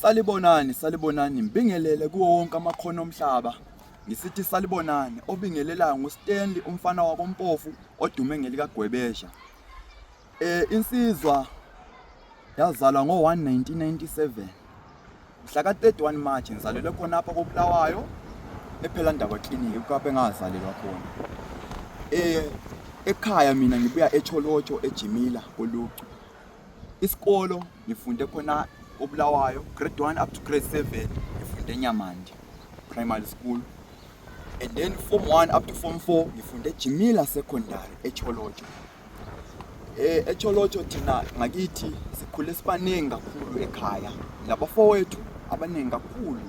Salibonani, salibonani, ngibingelele kuwo wonke amakhono omhlaba. Ngisithi salibonani, obingelelayo nguStanley umfana wakoMpofu odume ngelikaGwebesha. Insizwa yazalwa ngo-1 1997 mhla ka-31 March ngizalelwe khonapha koBulawayo ePhelandaba Clinic ukapha engazalelwa khona. Ekhaya mina ngibuya eTsholotsho eJimila koLucu. Isikolo ngifunde khona koBulawayo grade 1 up to grade 7 ngifunde eNyamandi Primary School. And then form 1 up to form 4 ngifunde Jimila Secondary eTsholotsho. ETsholotsho thina ngakithi sikhule sibaningi kakhulu ekhaya. Nabafowethu abaningi kakhulu.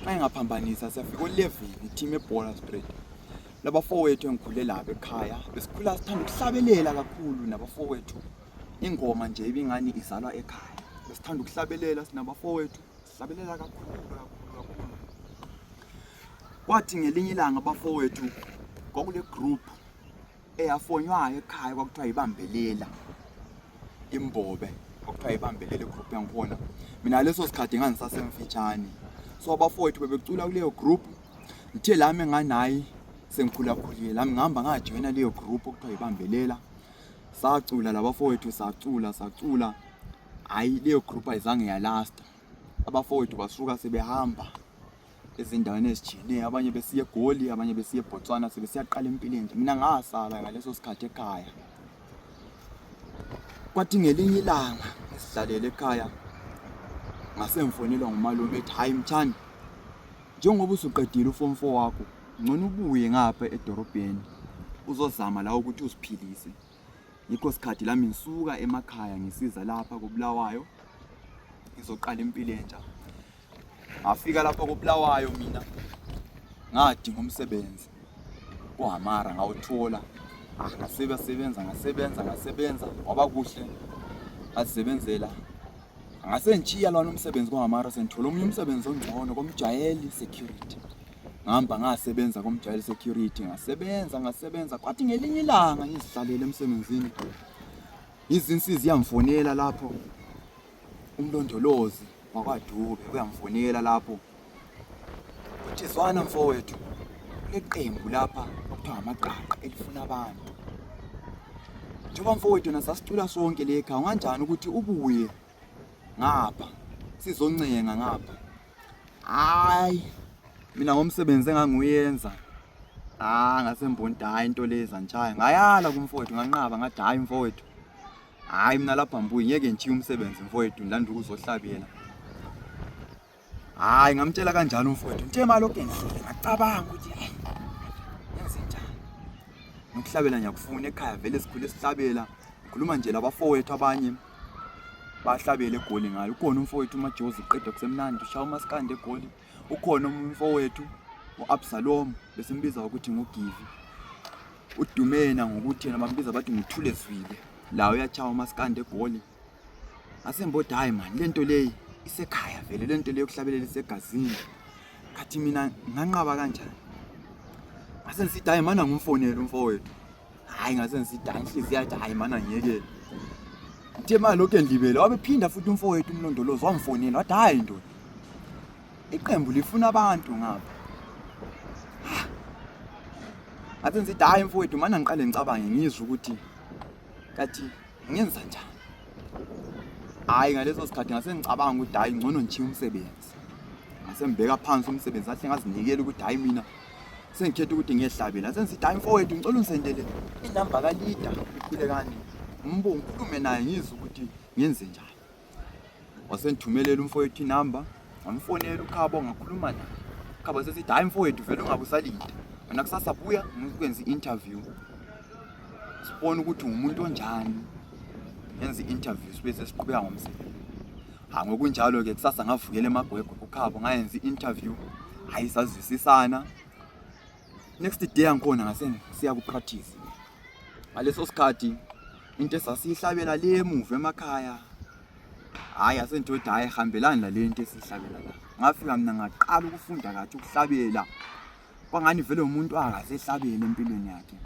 Xa ngingaphambanisa siyafika o-11 i-team ebhola straight. Labafowethu engikhule labo ekhaya besikhula sithanda ukuhlabelela kakhulu nabafowethu. Ingoma nje ibingani izalwa ekhaya. Besithanda ukuhlabelela sinabafowethu, sihlabelela kakhulu kakhulu kakhulu. Kwathi ngelinye ilanga abafowethu kwakule group eyafonywayo ekhaya kwakuthiwa ibambelela imbobe kwakuthiwa ibambelela igroup yangikhona. Mina leso sikhathi ngangisasemfitshane, so abafowethu bebecula kuleyo group. Ngithe lami engani hhayi sengikhulakhulile lami ngihamba ngajoyina leyo group okuthiwa ibambelela. Sacula labafowethu, sacula sacula, hhayi leyo group ayizange yalasta. Abafowethu basuka sebehamba ezindaweni ezitshiyeneyo, abanye besiya eGoli, abanye besiya eBotswana, sebesiyaqala impilo entsha. Mina ngasala ngaleso sikhathi ekhaya. Kwathi ngelinye ilanga ngisidlalele ekhaya, ngase ngifonelwa ngumalume ethi hhayi mthandi, njengoba usuqedile uform 4 wakho, ngcono ubuye ngapha edorobheni uzozama la ukuthi uziphilise. Yikho sikhathi lami ngisuka emakhaya ngisiza lapha koBulawayo ngizoqala impilo entsha. Ngafika lapha koBulawayo mina ngadinga umsebenzi kuHamara ngawuthola. Ah, ngasebenza ngasebenza ngasebenza waba kuhle, ngazisebenzela. Ngase ngitshiya lona umsebenzi kwaHamara sengithola omunye umsebenzi ongcono koMjwayeli Security. Ngihamba ngasebenza koMjwayeli Security, ngasebenza ngasebenza. Kwathi ngelinye ilanga ngizihlalele emsebenzini, izinsizi iyangifonela lapho, uMlondolozi wakwaDube uyangifonela lapho, uthi zwana mfowethu, kuneqembu lapha okuthiwa Amaqaqa elifuna abantu. Njengoba mfowethu na sasicula sonke le ekhaya, unganjani ukuthi ubuye ngapha sizoncenga ngapha? Hayi, mina ngomsebenzi engangiwenza, ah ngase ngibona ukuthi hhayi into lezi angitshaya. Ngayala kumfowethu, nganqaba ngathi hhayi mfowethu, hhayi mina lapha ngibuye ngeke ngitshiye umsebenzi mfowethu, ngilanda ukuzohlabela. Hhayi ngamtshela kanjalo umfowethu, ngithe ma lokhu engihlele ngacabanga ukuthi hayi ngenze njani. Nokuhlabela ngiyakufuna ekhaya vele sikhule sihlabela. Ngikhuluma nje labafowethu abanye bahlabele eGoli ngayo. Ukhona umfowethu uMajozi uqeda kusemnandi ushaya umaskandi eGoli. Ukhona omunye umfowethu u-Absalom besimbiza ukuthi nguGivi. Udume yena ngokuthi yena bambiza bathi nguThule Zwile. La uyachaya umaskandi eGoli. Ngase ngibona hayi man lento leyi isekhaya vele, lento leyo yokuhlabelela isegazini. Kathi mina nganqaba kanjani? Ngase ngisithi hayi mana ngumfonele umfowethu. Hayi ngase ngisithi hayi inhliziyo yathi hayi mana ngiyekele. Ngithe ma lokhu endlibele wabephinda futhi umfowethu uMlondolozi wamfonela wathi hayi ndoda, iqembu lifuna abantu ngapha. Ngathi ngisithi hayi mfowethu mana ngiqale ngicabange ngizwe ukuthi kathi ngenza njani. Hayi ngaleso sikhathi ngase ngicabanga ukuthi hayi ngcono ngitshiye umsebenzi. Ngase ngibeka phansi umsebenzi, ngahle ngazinikela ukuthi hayi mina sengikhetha ukuthi ngiyehlabela. Ngase ngisithi hayi mfowethu ngicela ungisendele inamba kalida ukhulekani ngimbuke ngikhulume naye ngizwe ukuthi ngenze njani. Wasengithumelela umfowethu inamba, ngamfonela uKhabo ngakhuluma naye. UKhabo sesithi hayi mfowethu vele ungabe usalinda, wena kusasa buya ngikwenze i-interview sibone ukuthi ungumuntu onjani, ngenze i-interview sibe sesiqhubeka ngomsebenzi. Ha ngokunjalo-ke kusasa ngavukela eMagwegwe kuKhabo ngayenza i-interview, hhayi sazwisisana. Next day angikhona ngase siya ku-practice. Ngaleso sikhathi into esasiyihlabela le emuva emakhaya, hhayi asengithola ukuthi hhayi hambelani nale nto esiyihlabela la. Ngafika mina ngaqala ukufunda kathi ukuhlabela, kwangani vele umuntu akasehlabele empilweni yakhe.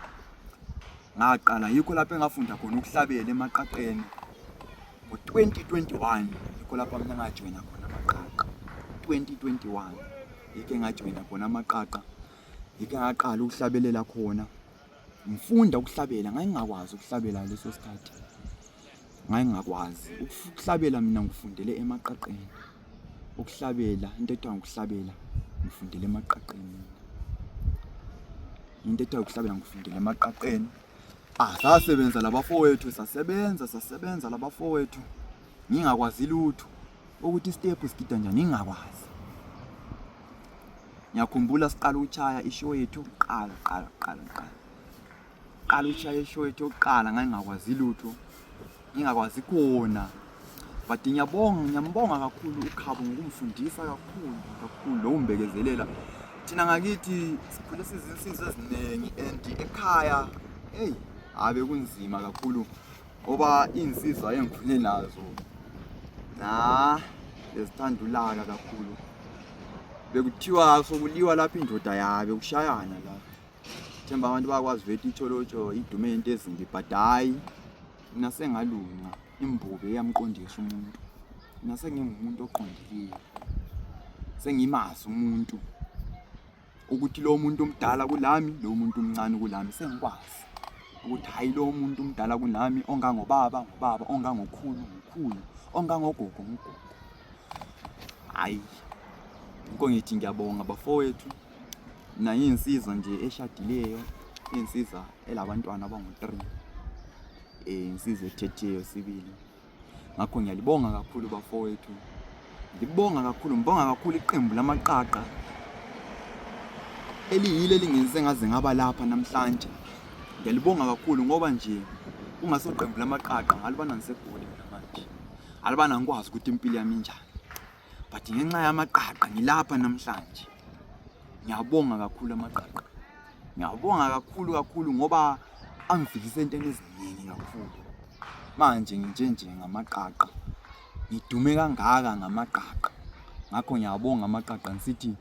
Ngaqala yikho lapho engafunda khona ukuhlabela emaqaqeni. Ngo-2021 yikho lapho mina ngajoyina khona amaqaqa. 2021 yikho engajoyina khona amaqaqa, yikho engaqala ukuhlabelela khona. Ngifunda ukuhlabela, ngangingakwazi ukuhlabela leso sikhathi. Ngangingakwazi ukuhlabela mina ngifundele emaqaqeni. Ukuhlabela, into ethiwa ukuhlabela ngifundele emaqaqeni mina. Into ethiwa ukuhlabela ngifundele emaqaqeni. Ah, sasebenza labafowethu, sasebenza, sasebenza labafowethu. Ngingakwazi lutho ukuthi step sigida njani ngingakwazi. Ngiyakhumbula siqala ukuchaya ishow yethu qala qala qala qala. Qala ukuchaya ishow yethu yokuqala ngangingakwazi lutho. Ngingakwazi khona. But ngiyabonga, ngiyambonga kakhulu uKhabo ngokumfundisa kakhulu kakhulu lokumbekezelela. Thina ngakithi sikhule sizinsizwa eziningi and ekhaya hey ave kunzima kakhulu ngoba iy'nsizwa engikhule nazo na bezithanda ulaka kakhulu. Bekuthiwa sokuliwa lapha indoda yabe kushayana la. Themba abantu bayakwazi vete itsholotsho idume into ezimbi but hhayi mina sengalunga imbube iyamqondisa umuntu. Mina sengingumuntu oqondileyo. Sengimazi umuntu ukuthi lo muntu omdala kulami, lo muntu omncane kulami sengikwazi ukuthi hhayi lo muntu omdala kunami ongangobaba ngubaba, ongangokhulu ngukhulu, ongangogogo ngugogo. Hhayi, yikho ngithi ngiyabonga bafowethu. Mina ngiyinsizwa nje eshadileyo, insizwa elabantwana abangu-three. Insizwa ethetheyo sibili. Ngakho ngiyalibonga kakhulu bafowethu. Ngibonga kakhulu, ngibonga kakhulu iqembu lamaqaqa eliyilo elingenze ngaze ngaba lapha namhlanje. Ngiyalibonga kakhulu ngoba nje kungasoqembu lamaqaqa ngalubana ngiseGoli mina manje. Alubana ngikwazi ukuthi impilo yami injani. But ngenxa yamaqaqa ngilapha namhlanje. Ngiyabonga kakhulu amaqaqa. Ngiyabonga kakhulu kakhulu ngoba angifikise entweni eziningi kakhulu. Manje nginje nje ngamaqaqa. Ngidume kangaka ngamaqaqa. Ngakho ngiyabonga amaqaqa ngisithi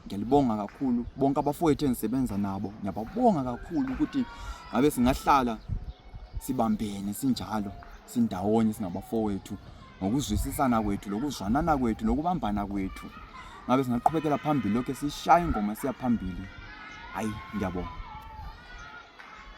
ngiyalibonga kakhulu bonke abafowethu engisebenza nabo ngiyababonga kakhulu ukuthi ngabe singahlala sibambene sinjalo sindawonye singabafowethu ngokuzwisisana kwethu lokuzwanana kwethu lokubambana kwethu ngabe singaqhubekela phambili lokho sishaya ingoma siya phambili. Hayi, ngiyabonga.